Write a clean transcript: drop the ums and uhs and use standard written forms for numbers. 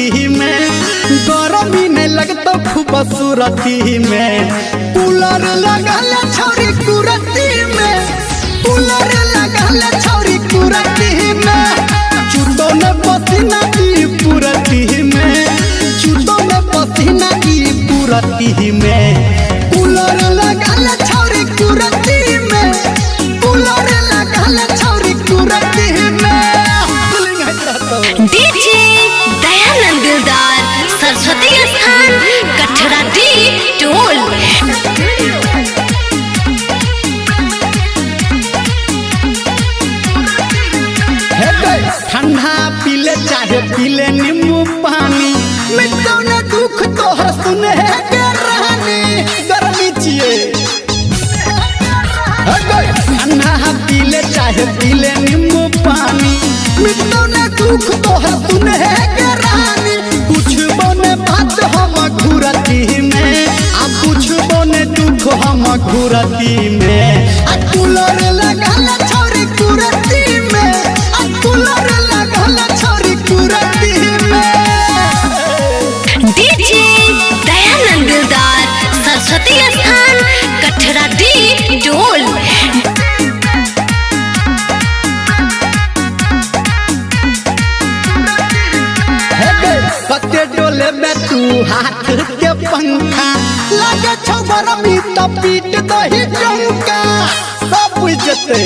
मूरति में, गरमी नहीं लगतो खूबसूरती में। कूलर लगल छौरी कुरती में, कूलर लगल छौरी कुरती में। चुटो में पसीना की पूरती में, चुटो में पसीना की पूरती में। कूलर लगल छौरी कुरती में, कूलर लगल छौरी कुरती में। कूलिंग होइत रहतौ। डीजे दयानंद दिलदार, सरस्वती स्थान, कटरा डी टोल। हे गै, ठंडा पीले चाहे पीले नींबू पानी, मिटौ न दुख तोहर सुने के रानी। गर्मी छिए। हे गै, ठंडा पीले चाहे पीले नींबू पानी, मिटौ न दुख तोहर सुने के रानी। कुछ बने बात हम घुरती में, आ कुछ बने दुख हम घुरती में। आ कूलर लगल छौरी कुरती में, आ कूलर लगल छौरी कुरती में। डीजे दयानंद दिलदार, सरस्वती स्थान, कटरा डी टोल। हे गै, कते डोले में तू हाथ के पंखा, लागे छौ गरमी त पीट दही चौका। सब बुझ जेतै।